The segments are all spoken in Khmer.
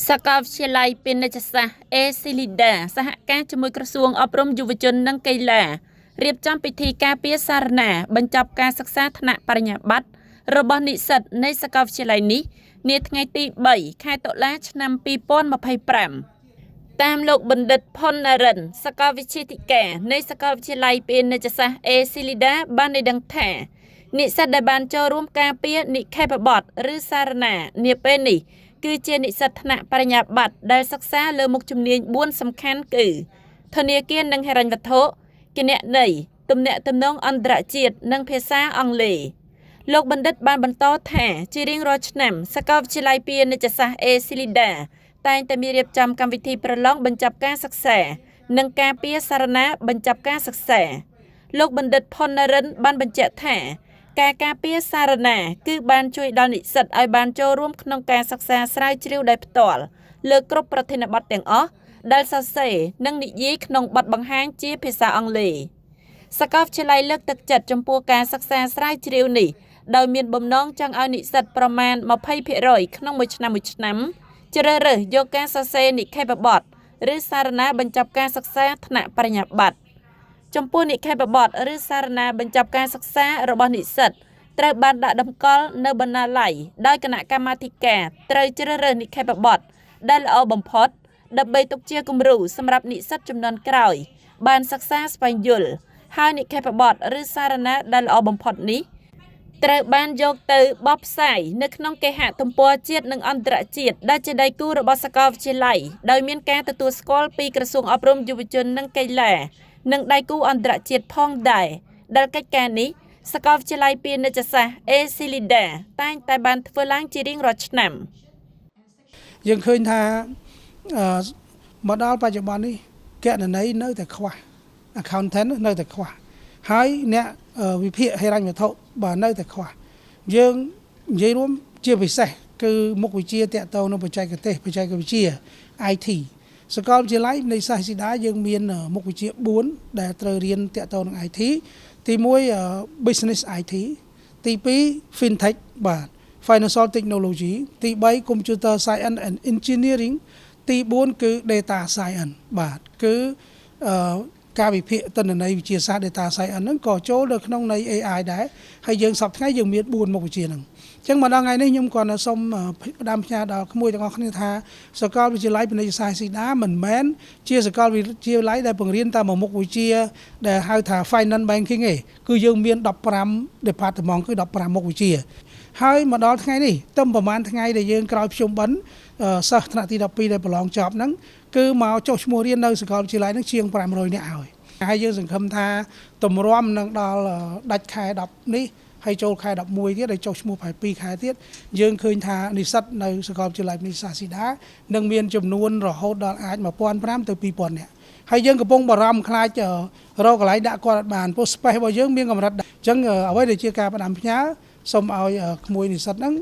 សាកលវិទ្យាល័យពាណិជ្ជសាស្ត្រអេស៊ីលីដាសហការជាមួយក្រសួងអប់រំយុវជននិងកីឡារៀបចំពិធីការពារសារណាបញ្ចប់ការសិក្សាថ្នាក់បរិញ្ញាបត្ររបស់និស្សិតនៃសាកលវិទ្យាល័យនេះនាថ្ងៃទី3ខែតុលាឆ្នាំ2025តាមលោកបណ្ឌិតផុនណារិនសាកលវិទ្យាធិការនៃសាកលវិទ្យាល័យពាណិជ្ជសាស្ត្រអេស៊ីលីដាបានឲ្យដឹងថានិស្សិតដែលបានចូលរួមការពារនិក្ខេបបទឬសារណានាពេលនេះគឺជានិស្សិតថ្នាក់បរិញ្ញាបត្រដែលសិក្សាលើមុខជំនាញ4សំខាន់គឺធនាគារនិងហិរញ្ញវត្ថុគណនេយ្យទំនាក់ទំនងអន្តរជាតិនិងភាសាអង់គ្លេសលោកបណ្ឌិតបានបន្តថាជារៀងរាល់ឆ្នាំសាកលវិទ្យាល័យពាណិជ្ជសាស្ត្រអេស៊ីលីដាតែងតែមានរៀបចំកម្មវិធីប្រឡងបញ្ចប់ការសិក្សានិងការពារសារណាបញ្ចប់ការសិក្សាលោកបណ្ឌិតផុនណារិនបានបញ្ជាក់ថាការការពារសារណាគឺបានជួយដល់និស្សិតឲ្យបានចូលរួមក្នុងការសិក្សាស្រាវជ្រាវដោយផ្ទាល់លើគ្រប់ប្រធានបទទាំងអស់ដែលសរសេរនិងនិយាយក្នុងបទបង្ហាញជាភាសាអង់គ្លេសសាកលវិទ្យាល័យលើកទឹកចិត្តចំពោះការសិក្សាស្រាវជ្រាវនេះដោយមានបំណងចង់ឲ្យនិស្សិតប្រមាណ 20% ក្នុងមួយឆ្នាំមួយឆ្នាំជ្រើសរើសយកការសរសេរនិក្ខេបបទឬសារណាបញ្ចប់ការសិក្សាថ្នាក់បរិញ្ញាបត្រចំពោះនិក្ខេបបទឬសារណាបញ្ចប់ការសិក្សារបស់និស្សិតត្រូវបានដាក់តម្កល់នៅបណ្ណាល័យដោយគណៈកម្មាធិការត្រូវជ្រើសរើសនិក្ខេបបទដែលល្អបំផុតដើម្បីទុកជាគំរូសម្រាប់និស្សិតជំនាន់ក្រោយបានសិក្សាស្វែងយល់ហើយនិក្ខេបបទឬសារណាដែលល្អបំផុតនេះត្រូវបានយកទៅបោះផ្សាយនៅក្នុងគេហទំព័រជាតិនិងអន្តរជាតិដែលជាដៃគូរបស់សាកលវិទ្យាល័យដោយមានការទទួលស្គាល់ពីក្រសួងអប់រំយុវជននិងកីឡានិងដៃគូអន្តរជាតិផងដែរដែលកិច្ចការនេះសាកលវិទ្យាល័យពាណិជ្ជសាស្ត្រអេស៊ីលីដាតែងតែបានធ្វើឡើងជារៀងរាល់ឆ្នាំយើងឃើញថាមកដល់បច្ចុប្បន្ននេះគណនេយ្យនៅតែខ្វះ accountant នៅតែខ្វះហើយអ្នកវិភាគហិរញ្ញវត្ថុបាទនៅតែខ្វះយើងនិយាយរួមជាពិសេសគឺមុខវិជ្ជាតាក់ទងនឹងបច្ចេកទេសបច្ចេកវិទ្យា IT សាកលវិទ្យាល័យនៃសាស្ត្រស៊ីដាយើងមានមុខវិជ្ជា4ដែលត្រូវរៀនតាក់ទងនឹង IT ទី1 Business IT ទី2 Fintech បាទ Financial Technology ទី3 Computer Science and Engineering ទី4គឺ Data Science បាទគឺការវិភាគទិន្នន័យវិទ្យាសាស្ត្រ Data Science ហ្នឹងក៏ចូលនៅក្នុងនៃ AI ដែរហើយយើងសប្តាហ៍ថ្ងៃយើងមាន4មុខវិជ្ជាហ្នឹងអញ្ចឹងមកដល់ថ្ងៃនេះខ្ញុំគ្រាន់តែសូមផ្ដាំផ្ញើដល់ក្មួយទាំងអស់គ្នាថាសាកលវិទ្យាល័យពាណិជ្ជសាស្ត្រស៊ីដាមិនមែនជាសាកលវិទ្យាល័យដែលបង្រៀនតែមួយមុខវិជ្ជាដែលហៅថា Finance Banking ទេគឺយើងមាន15 department គឺ15មុខវិជ្ជាហើយមកដល់ថ្ងៃនេះទឹមប្រហែលថ្ងៃដែលយើងក្រោយភ្ជុំបិណ្ឌសិស្សថ្នាក់ទី12ដែលប្រឡងចប់ហ្នឹងគឺមកចុះឈ្មោះរៀននៅសាកលវិទ្យាល័យហ្នឹងជាង500នាក់ហើយហើយយើងសង្ឃឹមថាទម្រាំនឹងដល់ដាច់ខែ10នេះហើយចូលខែ11ទៀតហើយចុះឈ្មោះប្រហែល2ខែទៀតយើងឃើញថានិស្សិតនៅសាកលវិទ្យាល័យពាណិជ្ជសាស្ត្រស៊ីដានឹងមានចំនួនរហូតដល់អាច1500ទៅ2000នាក់ហើយយើងកំពុងបារម្ភខ្លាចរកកន្លែងដាក់គាត់អត់បានព្រោះ space របស់យើងមានកម្រិតអញ្ចឹងអ្វីដែលជាការផ្ដាំផ្ញើសូមឲ្យក្មួយនិស្សិតហ្នឹង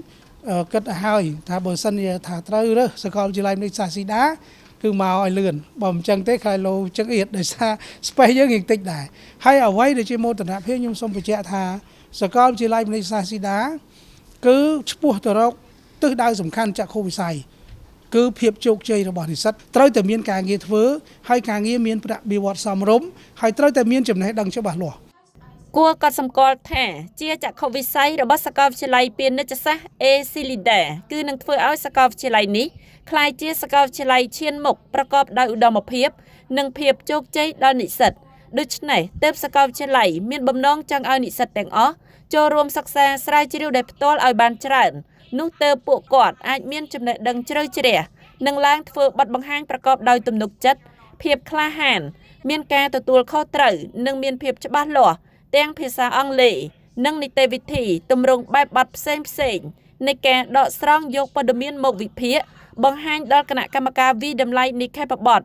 គិតឲ្យហើយថាបើសិនជាថាត្រូវរើសសាកលវិទ្យាល័យពាណិជ្ជសាស្ត្រស៊ីដាគឺមកឲ្យលឿនបើមិនចឹងទេខ្លាចលោចឹងអៀតដោយសារ space យើងរៀងតិចដែរហើយអ្វីដែលជាមោទនភាពខ្ញុំសូមបញ្ជាក់ថាសាកលវិទ្យាល័យពាណិជ្ជសាស្ត្រស៊ីដាគឺឆ្ពោះទៅរកទិសដៅសំខាន់ចក្ខុវិស័យគឺភាពជោគជ័យរបស់និស្សិតត្រូវតែមានការងារធ្វើហើយការងារមានប្រាក់បៀវត្សសមរម្យហើយត្រូវតែមានចំណេះដឹងច្បាស់លាស់គួរកត់សម្គាល់ថាជាចក្ខុវិស័យរបស់សាកលវិទ្យាល័យពាណិជ្ជសាស្ត្រអេស៊ីលីដាគឺនឹងធ្វើឲ្យសាកលវិទ្យាល័យនេះក្លាយជាសាកលវិទ្យាល័យឈានមុខប្រកបដោយឧត្តមភាពនិងភាពជោគជ័យដល់និស្សិតដូច្នេះទើបសាកលវិទ្យាល័យមានបំណងចង់ឲ្យនិស្សិតទាំងអស់ចូលរួមសិក្សាស្រាវជ្រាវដោយផ្ទាល់ឲ្យបានច្រើននោះទើបពួកគាត់អាចមានចំណេះដឹងជ្រៅជ្រះនិងឡើងធ្វើបទបង្ហាញប្រកបដោយទំនុកចិត្តភាពក្លាហានមានការទទួលខុសត្រូវនិងមានភាពច្បាស់លាស់ទាំងភាសាអង់គ្លេសនិងនីតិវិធីទម្រង់បែបបទផ្សេងផ្សេងនៃការដកស្រង់យកព័ត៌មានមកវិភាគបង្ហាញដល់គណៈកម្មការវិតម្លៃនិក្ខេបបទ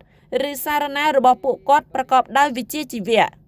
ឬសារណារបស់ពួកគាត់ប្រកបដោយវិជ្ជាជីវៈ។